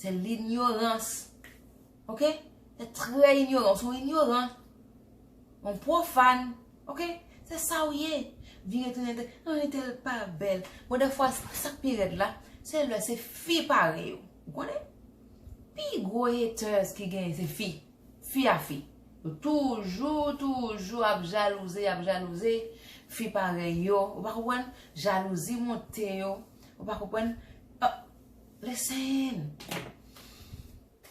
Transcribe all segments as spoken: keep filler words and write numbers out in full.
C'est l'ignorance. Ok? C'est très ignorant. Ou se yon inyoran. Yon pwofàn. Ok? Se sa w ye. Vire tounen, "An, entèl pa bèl." Bon, dèfwa, sa k pi rèd la, se lè se fi parèy ou. Ou konnen? Pi gwo haters ki genyen, se fi. Fi a fi. Yo toujou, toujou ap jalouze, ap jalouze fi parèy yo. Ou pa konprann? Jalouzi monte yo. Ou pa konprann? Ah, listen.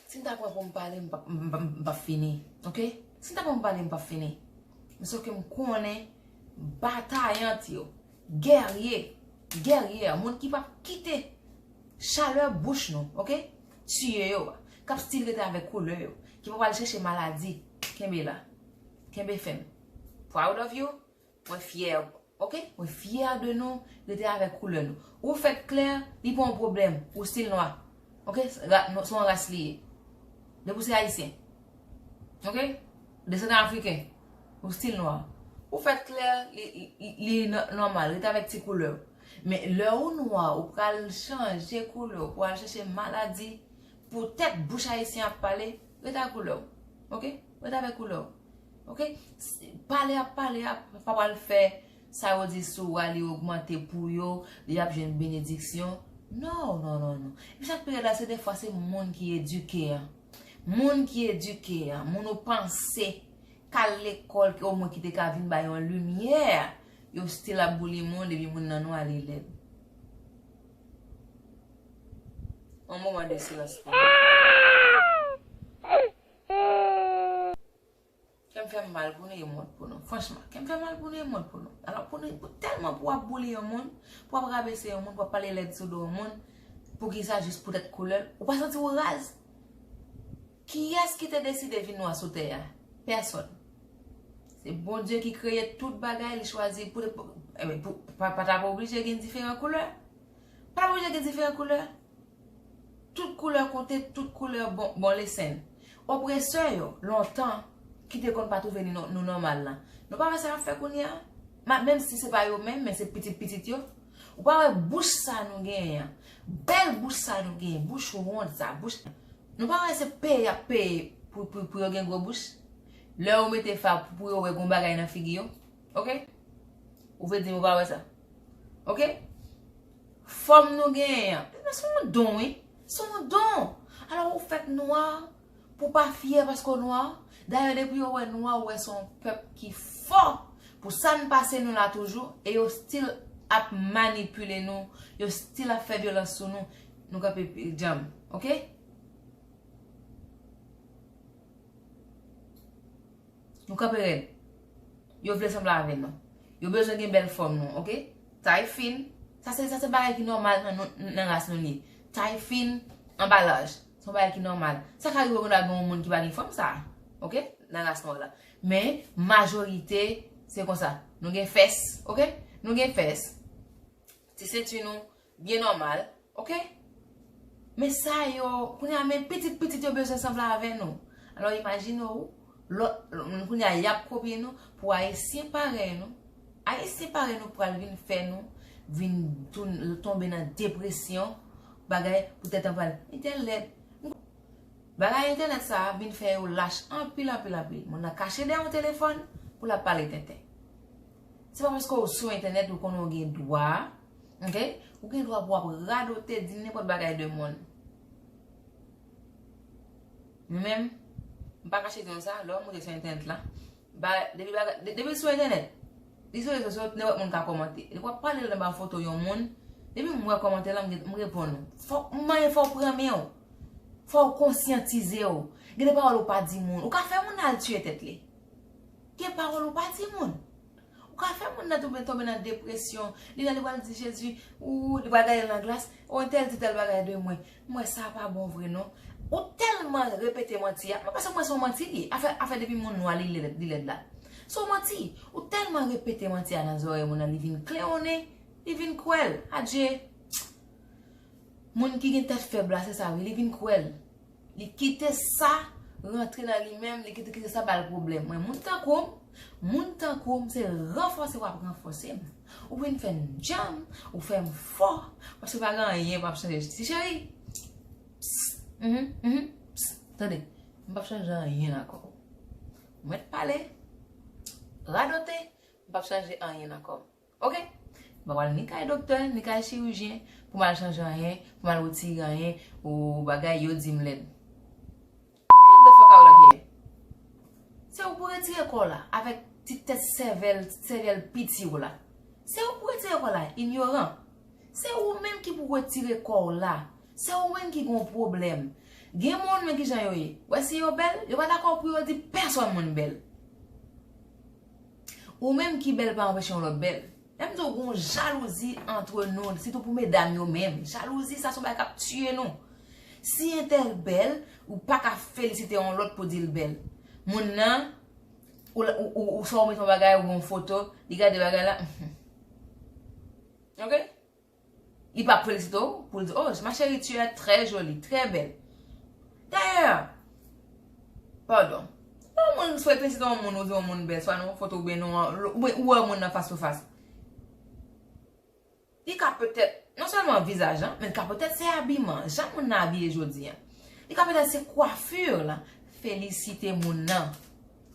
Si m ta pran pou m pale, m p ap, m p ap, m p ap fini. Ok? Si m ta pran pou m pale, m p ap fini. Men sòf ke m konnen batayant yo, gèrye, gèrye, moun ki p ap kite chalè bouch nou, ok? Tiye yo, k ap still rete avèk koulè yo, ki pa pral chèche maladi. Kenbe la. Kenbe fèm. Proud of you. Mwen fyè, ok? Mwen fyè de nou, rete avèk koulè nou. Ou fèt klè, li pa yon pwoblèm. Ou still nwa. Ok? Se ra-, se yon ras li ye. Depi w se ayisyen. Ok? Desandan afriken. Ou still nwa. Ou fèt klè, li, li, li, li nò-, nòmal. Rete avèk ti koulè w. Men lè ou nwa, ou pral chanje koulè w, ou pral chèche maladi. Poutèt bouch ayisyen ap pale, rete ak koulè w. Ok? Rete avèk koulè w. Ok? Pale ap pale a pa pral fè sa yo di sou wa li ogmante pou yo, y ap jwenn benediksyon. Non, non, non, non. Epi sa k pi rèd la, se dèfwa se moun ki edike an. Moun ki edike an, moun ou panse k al lekòl, ke omwen ki te ka vin bay yon limyè, yo still ap bouli moun, epi moun nan nwa, li lèd. Yon moman de silans pou nou. Kè m fè m mal pou nou, e m wont pou nou. Franchman, kè m fè m mal pou nou, e m wont pou nou. Alò, pou nou, pou tèlman pou w ap bouli yon moun, pou w ap rabese yon moun, pou w ap pale lèd sou do yon moun, poukisa? Jis poutèt koulè l? Ou pa santi w raz? Kiyès ki te deside vin nwa sou tè a? Pèsòn. Se Bondye ki kreye tout bagay, li chwazi pou, pou, eh, pou, pa, pa t ap oblije gen diferan koulè. Pa t ap oblije gen diferan koulè. Tout koulè konte, tout koulè bon, bon lesen. Opresè yo, lontan, ki te konn pa twouve nou, nou nòmal lan. Nou pa wè sa y ap fè kounye a? Ma-, menm si se pa yo menm, men se pitit pitit yo. Ou pa wè bouch sa nou genyen an? Bèl bouch sa nou genyen, bouch wond sa, bouch. Nou pa wè se peye y ap peye pou, pou, pou yo gen gwo bouch? Lè yo mete fa pou, pou yo wè gon bagay nan figi yo. Ok? Ou vle di m ou pa wè sa? Ok? Fòm nou genyen an, se yon don, wi. Se yon don. Alò, ou fèt nwa, pou w pa fyè paske w nwa. Dayè, depi yo wè nwa, yo wè se yon pèp ki fò. Pou sa n pase nou la toujou, e yo still ap manipile nou, yo still ap fè vyolans sou nou. Nou kanpe djanm, ok? Nou kanpe rèd. Yo vle sanble avè nou. Yo bezwen gen bèl fòm nou, ok? Tay fin. Sa se, sa se bagay ki nòmal nan, nan, nan ras nou li. Tay fin, anba laj. Se yon bagay ki nòmal. Sa ka rive konn gen yon moun ki pa gen fòm sa, ok? Nan ras nou la. Men, majorite, se konsa. Nou gen fès, ok? Nou gen fès. Ti senti nou byen nòmal, ok? Men sa yo, kounye a, men pitit pitit yo bezwen sanble avè nou. Alò, imajine w, lòt, kounye a, y ap kopye nou pou Ayisyen parèy nou. Ayisyen parèy nou pral vin fè nou vin toun-, tonbe nan depresyon, bagay, poutèt an pral, entèl lèd. Bagay entènèt sa a vin fè yo lach anpil, anpil, anpil. Moun nan kache dèyè yon telefòn pou l ap pale tenten. Se pa paske w sou entènèt ou konnen w gen dwa, ok? Ou gen dwa pou w ap radote, di nenpòt bagay de moun. Mwen menm, m pa kache di nou sa, lè w monte sou entènèt la, ba, depi bagay, de-, depi l sou entènèt, li sou rezo sosyo, nenpòt moun ka kòmante. Depi w ap pale nan ba foto yon moun, depi m wè kòmantè la, m gen, m reponn ou. Fò, m manyen fò w pran men w. Fò w konsyantize w. Gen de pawòl ou pa di moun. Ou ka fè moun nan al tiye tèt li. Gen pawòl ou pa di moun. Ou ka fè moun nan tonbe, tonbe nan depresyon. Li la, li pral di Jezi, ou li pral gade nan glas, o, entèl di tèl bagay de mwen. M wè sa pa bon vre non. Ou tèlman repete manti a, mwen panse mwen se yon manti li ye. Afè, afè depi moun nwa li lèd, li lèd la. Se yon manti. Ou tèlman repete manti a nan zòrèy moun nan, li vin klewonnen, li vin kwè l. Adje. Moun ki gen tèt fèb la, se sa wi, li vin kwè l. Li kite sa rantre nan li menm, li kite, kite sa ba l pwoblèm. Mwen, moun tankou m, moun tankou m, se ranfòse w ap ranfòse m. Ou vin fè m djanm, ou fè m fò, paske pa gen anyen p ap chanje. Ti cheri, ps, Mhm, mhm. Psst, tande, m p ap chanje anyen nan kò w. Ou mèt pale, radote, m p ap chanje anyen nan kò m. Oke? M pa pral ni kay doktè, ni kay chirijyen, pou m al chanje anyen, pou m al retire anyen, ou bagay, yo di m lèd. Get the fuck out of here. Se ou pou retire kò w la, avèk ti tèt sèvèl, sèvèl piti w la. Se ou pou retire kò w la, inyoran. Se ou menm ki pou retire kò w la. Se ou menm ki gon pwoblèm. Gen moun men kijan yo ye. Wè si yo bèl, yo pa dakò pou yo di pèsonn moun bèl. Ou menm ki bèl pa anpeche yon lòt bèl. Lè m di w gon jalouzi antre nou, sitou pou medam yo menm. Jalouzi sa se yon bagay k ap tiye nou. Si entèl bèl, ou pa ka felisite yon lòt pou di l bèl. Moun nan, ou, ou, ou, ou swa ou mete yon bagay, ou yon foto, li gade bagay la. Oke? Li p ap felisite w pou l di, oh, ma chérie, tu es très jolie, très belle. Dayè, padon, lè yon moun swa felisite yon moun, ou di yon moun bèl, swa nan yon foto oubyen nan, oubyen ou wè moun nan fas tou fas. Li ka petèt, non sèlman vizaj lan, men li ka petèt se abiman, jan moun nan abiye jodi a. Li ka petèt se kwafi la. Felisite moun nan.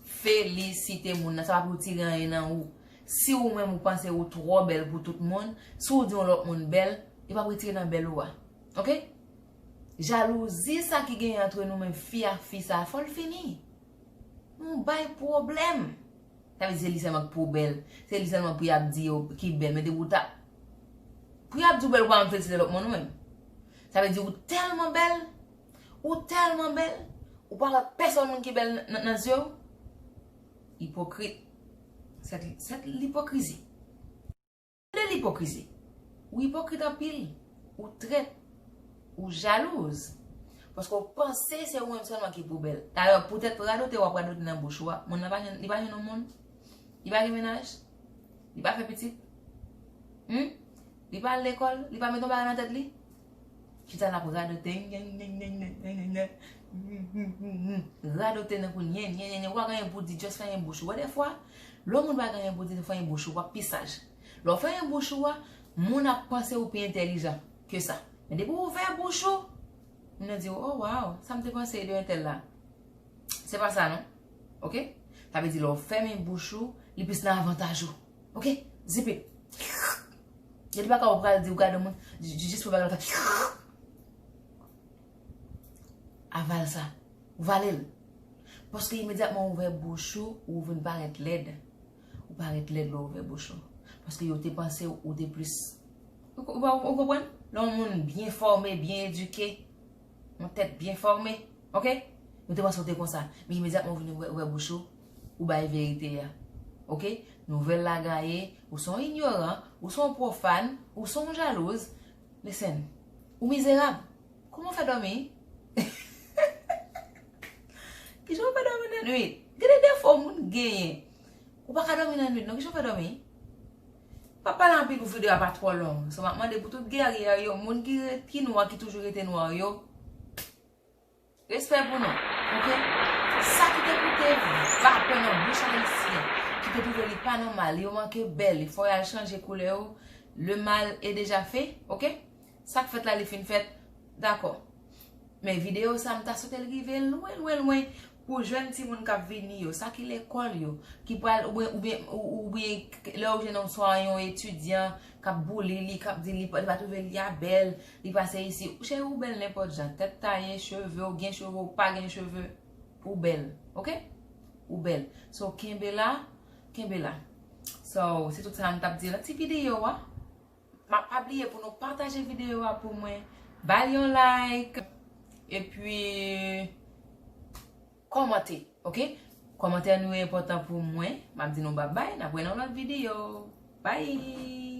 Felisite moun nan. Sa p ap retire anyen nan ou. Si ou menm ou panse ou twò bèl pou tout moun, si w di yon lòt moun bèl, li p ap retire nan bèl ou a. Oke? Jalouzi sa ki genyen antre nou menm fi ak fi sa, fò l fini. Nou bay pwoblèm. Sa vle di se li sèlman ki pou bèl. Se li sèlman pou y ap di yo ki bèl. Men depi w ta, pou y ap di w bèl, ou pa menm felisite lòt moun ou menm. Sa vle di ou tèlman bèl, ou tèlman bèl, ou pa wè pèsonn moun ki bèl nan, nan zye w. Ipokrit. Sèt, sèt lipokrizi. De lipokrizi. Ou ipokrit anpil. Ou trèt. Ou jalouz. Paske w panse se ou menm sèlman ki pou bèl. Dayè, poutèt radote w ap radote nan bouch ou a, moun nan pa jwenn, li pa jwenn yon moun. Li pa gen mennaj. Li pa fè pitit. Hmm? Li pa al lekòl. Li pa met yon bagay nan tèt li. Chita l ap radote. Radote nan kou l. Nyen, nyen, nyen, nyen. Ou pa gen anyen pou di, just fèmen bouch ou. Wè dèfwa, lè yon moun pa gen anyen pou di, fèmen bouch ou, w ap pi saj. Lè w fèmen bouch ou a, moun ap panse ou pi entèlijan ke sa. Men depi w ouvè bouch ou, moun nan di w, oh wow, sa m te panse de entèl la. Se pa sa non. Oke? Sa vle di lè w fèmen bouch ou, li plis nan avantaj ou. Oke? Zip it. Gen de bagay ou pral di, ou gade moun, jis pou bagay la ta. Aval sa. Ou vale l. Paske imedyatman ou ouvè bouch ou, ou vin parèt lèd. Ou parèt lèd lè w ouvè bouch ou. Paske yo te panse ou te plis. Ou, ou, ou konprann? Lè yon moun byen fòme, byen edike, yon tèt byen fòme, oke? Yo te panse w te konsa. Men imedyatman ou vin ouvè, ouvè bouch ou, ou bay verite a. Oke? Nouvèl la gaye, ou se yon inyoran, ou se yon pwofàn, ou se yon jalouz. Listen, ou mizerab. Kòman w fè dòmi? Kijan w fè dòmi nan nwit? Gen de defo moun genyen. Ou pa ka dòmi nan nwit non, kijan w fè dòmi? M p ap pale anpil pou videyo a pa twò long. So, m ap mande pou tout gèrye yo, moun ki re-, ki nwa, ki toujou rete nwa yo, respè pou nou, oke? Sa ki te koute vapè nan bouch Ayisyen, ki te twouve li pa nòmal, yo manke bèl, fò y al chanje koulè yo, le mal est déjà fait, oke? Sa k fèt la, li fin fèt, dakò. Men videyo sa, m ta swete l rive lwen, lwen, lwen pou jèn timoun k ap vini yo, sa ki lekòl yo, ki pral, oubyen, oubyen, ou- oubyen lè ou jwenn yon swa yon etidyan k ap boule li, k ap di li pa, li pa twouve li a bèl, li pase isi. Cheri, ou bèl nenpòt jan, tèt taye, cheve, ou gen cheve, ou pa gen cheve, ou bèl, oke? Ou bèl. So, kenbe la, kenbe la. So, se tout sa m t ap di nan ti videyo a. M ap pa bliye pou nou pataje videyo a pou mwen, ba l yon like, epi kòmante, oke? Kòmantè nou yo enpòtan pou mwen. M ap di nou babay, n ap wè nan lòt videyo. Bye!